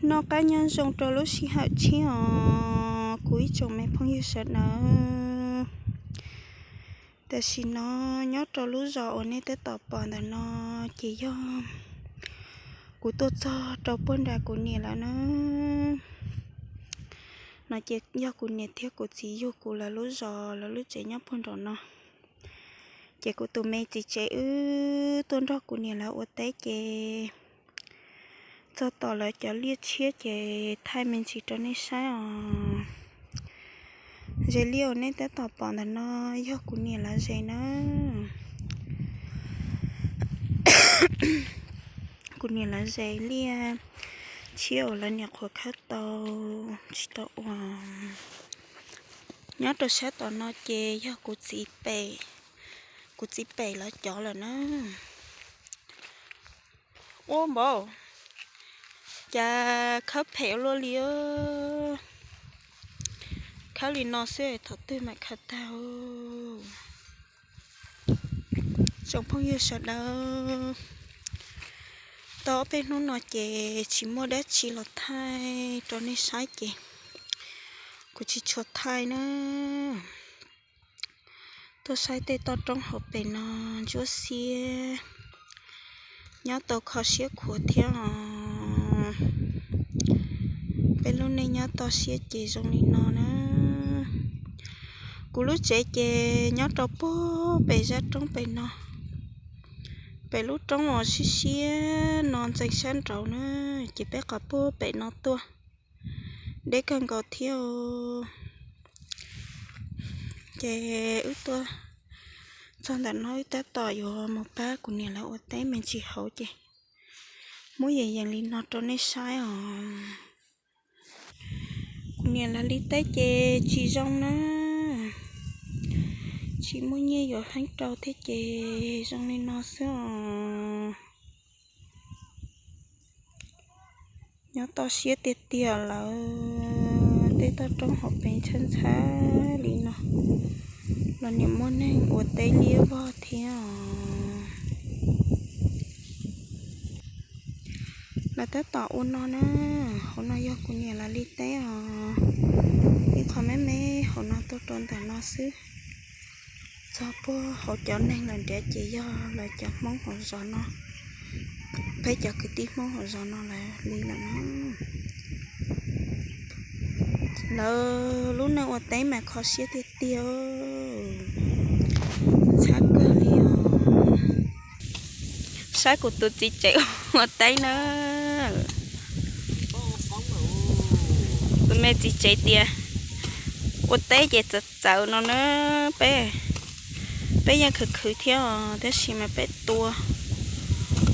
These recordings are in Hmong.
Noj qab nyob zoo rau lub sij hawm tshiab os kuv ib tsoom me phooj ywg sawv daws. Tam sim no nyob rau lub zos uas nej tab tom pom ntawm no ces yog kuv tuaj txog rau puag nram kuv niam lawv na. No ces yog kuv niam thiab kuv txiv yug kuv lawv lub zos lawv lub tsev nyob puag nraum no. Ces kuv tus me txiv tsev wb tuaj nrog kuv niam lawv ua teb ces txog tom lawv cov liaj tshiab ces thaij me ntsis rau nej saib os. Ze liaj uas nej tab tom pom ntawm no yog kuv niam lawv ze na. Kuv niam lawv ze liaj tshiab uas lawv niam qhuav khawb tau tsis tau ua. Nyob rau sab tom no ces yog kuv txiv pem, kuv txiv pem lawv cov lawm na. Ua npaum, cas khawb phem ua luaj li. Khawb li no xwb thaum twg mam khawb tag. Tsoom phooj ywg sawv daws, tau ob peb hnub no ces tsis muaj dab tsi los thaij rau nej saib ces kuv tsis tshua thaij na. Tuaj saib tej toj roob hauv pes no ntsuab xiab, nyob tau kho siab khuav thiab os. Peb lub neej nyob toj siab ces zoo li no na. Kuv lub tsev ces nyob rau puag pem zaj roob pem no, pem lub roob uas siab siab no ntxeev sab nraud na, ces peb qhov puag pem no tuaj deb kawg nkaus thiab. Ces wb tuaj txog ntawm no wb tab tom yuav mus pab kuv niam lawv ua teb me ntsis hauv ces muab yees yees li no rau nej saib os. Kuv niam lawv li teb ces tsis zoo na, tsis muaj nyiaj yuav heeb rau thiab ces zoo li no xwb os. Nyob toj siab tiag tiag lawm, tej toj roob hauv pes ntxhab ntxhab li no los niam muaj neeg ua teb liab vog thiab os. Lawv tab tom ua no na, hauv no yog kuv niam lawv li teb os. Ib qho me me hauv no tuaj rau ntawm no xwb. Txog puag hauv cov neeg lawm nrad ces yog lawv cov Hmoob hauv zos no, peb cov kwv tij Hmoob hauv zos no lawv li lawm na. Lawv lub neej ua teb mas kho siab tiag tiag, ntxhab kawg li os. Saib kuv tus txiv tsev ua teb na. Tus me txiv tsev tias ua teb ces txawv txawv no na. Peb, peb yeej khwv khwv thiab os, tab sis mas peb tua,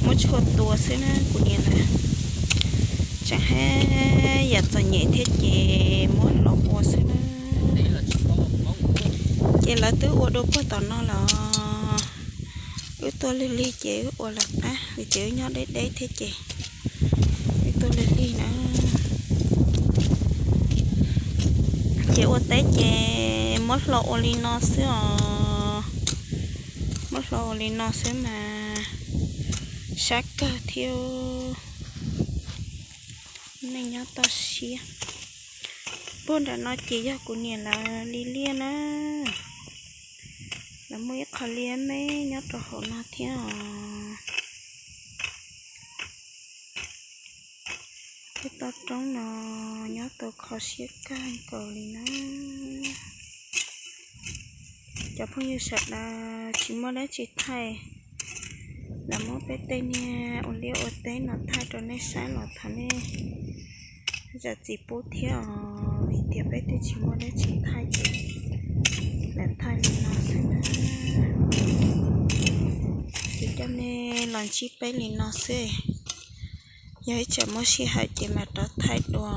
muab tshuaj tua xwb na kuv niam lawv. Tseem haj yam txom nyem thiab ces muab hlo ua xwb na. Ces lawv twb ua dua puag tom no los wb tuaj lig lig ces wb ua lawv qab vim tias wb nyob deb deb thiab ces wb tuaj lig lig na. Ces ua teb ces muab hlo ua li no xwb os. Muab hlo ua li no xwb mas sab kawg thiab. Neej nyob toj siab. Puag nram no ces yog kuv niam lawv li liaj na. Lawv muaj ib qho liaj me nyob rau hauv no thiab os. Tej toj roob no nyob tau kho siab kawg nkaus li na. Cov phooj ywg sawv daws tsis muaj dab tsi thaij, lam muab peb tej niag ua liaj ua teb no thaij rau nej saib los thov nej zam txim pub thiab os, vim tias peb twb tsis muaj dab tsi thaij ces lam thaij li no xwb na. Ces coj nej los ntsib peb li no xwb, yog ib tsam muaj sij hawm ces mam rov thaij dua.